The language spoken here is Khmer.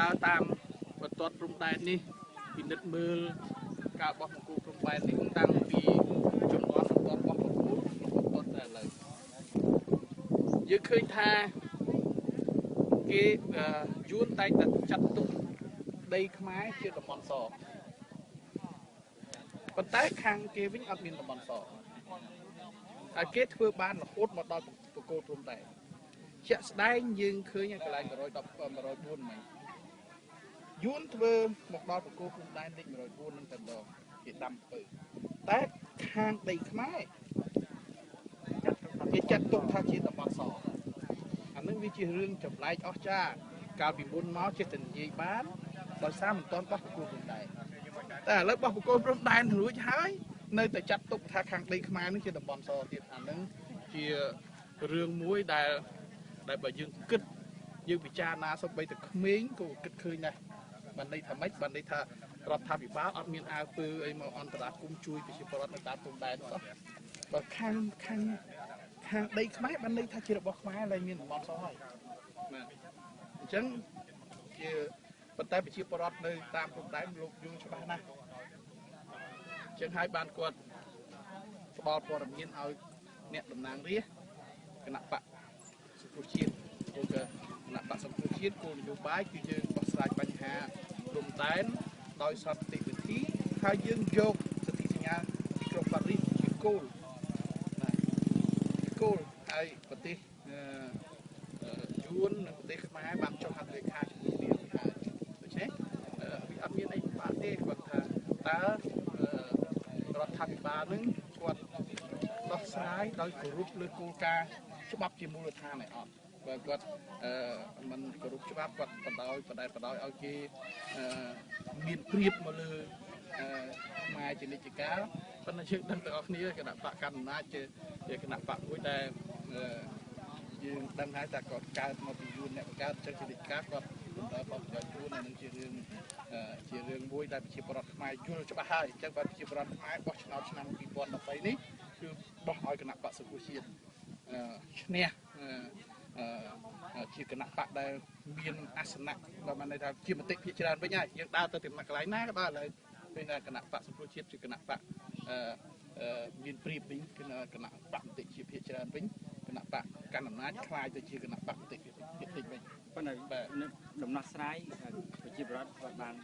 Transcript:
ដើរតាមបន្ទាត់ព្រំដែននេះពិនិត្យមើលការបោះបង្គោលព្រំដែននេះតាំងពីជំនាន់បន្ទាត់បោះបង្គោលរហូតដល់តែឥឡូវយើងឃើញថាគេយួនតែងតែចាត់ទុកដីខ្មែរជាតំបន់សប៉ុន្តែខាងគេវិញអត់មានតំបន់សហើយគេធ្វើបានរហូតមកដល់បង្គោលព្រំដែនជាក់ស្ដែងយើងឃើញកន្លែង110 104មិញយួនធ្វើមកដល់បង្គោលព្រំដែនលេខ104នឹងតែម្ដងគេដាំពៅតែខាងដីខ្មែរគេចាត់ទុកថាជាតំបន់សអានឹងវាជារឿងចម្លែកអស្ចារ្យកាលពីមុនមកចេះតែនិយាយបានដោយសារមិនទាន់បោះបង្គោលព្រំដែនតែឥឡូវបោះបង្គោលព្រំដែនរួចហើយនៅតែចាត់ទុកថាខាងដីខ្មែរនឹងជាតំបន់សទៀតអានឹងជារឿងមួយដែលបើយើងគិតយើងពិចារណាសូម្បីតែក្មេងក៏គិតឃើញដែរបានន័យថាម៉េចបានន័យថារដ្ឋាភិបាលអត់មានអើពើអីមកអន្តរាគមន៍ជួយប្រជាពលរដ្ឋនៅតាមព្រំដែនសោះបើខាងខាងខាងដីខ្មែរបានន័យថាជារបស់ខ្មែរហើយមានតំបន់សហើយបាទអញ្ចឹងជាប៉ុន្តែប្រជាពលរដ្ឋនៅតាមព្រំដែនលោកយល់ច្បាស់ណាស់អញ្ចឹងហើយបានគាត់ផ្ដល់ព័ត៌មានឲ្យអ្នកតំណាងរាស្ត្រគណៈបកសង្គ្រោះជាតិគោលគណៈបកសង្គ្រោះជាតិគោលនយោបាយគឺយើងដោះស្រាយបញ្ហាព្រំដែនដោយសន្តិវិធីហើយយើងយកសន្ធិសញ្ញាទីក្រុងប៉ារីសជាគោលណាជាគោលហើយប្រទេសយួននិងប្រទេសខ្មែរបានចុះហត្ថលេខាជាមួយគ្នារួចហើយដូច្នេះវាអត់មានអីពិបាកទេគាត់ថាតើរដ្ឋាភិបាលនឹងគាត់ដោះស្រាយដោយគោរពលើគោលការណ៍ច្បាប់ជាមូលដ្ឋានឯអត់បើគាត់មិនគោរពច្បាប់គាត់បដោយបដែតបដោយឲ្យគេមានព្រៀបមកលើខ្មែរជានិច្ចកាលប៉ុន្តែយើងដឹងទាំងអស់គ្នាគណៈបកកណ្ដាលអំណាចជាគណៈបកមួយដែលយើងដឹងហើយថាគាត់កើតមកពីយួនអ្នកបង្កើតចឹងជានិច្ចកាលគាត់បំរើផលប្រយោជន៍យួនអានឹងជារឿងមួយដែលប្រជាពលរដ្ឋខ្មែរយល់ច្បាស់ហើយអញ្ចឹងបើប្រជាពលរដ្ឋខ្មែរបោះឆ្នោតឆ្នាំ2013នេះគឺបោះឲ្យគណៈបកសង្គ្រោះជាតិឈ្នះជាគណៈបកដែលមានអាសនៈដល់បានន័យថាជាមតិភាគច្រើនវិញហើយយើងដើរទៅទីកន្លែងណាក៏ដោយឥឡូវពេលណាគណៈបកសង្គ្រោះជាតិជាគណៈបកមានព្រៀបវិញគណៈបកមតិជាភាគច្រើនវិញគណៈបកកណ្ដាលអំណាចខ្លាយទៅជាគណៈបកមតិភាគតិចវិញប៉ុន្តែដំណោះស្រាយប្រជាពលរដ្ឋគាត់បាន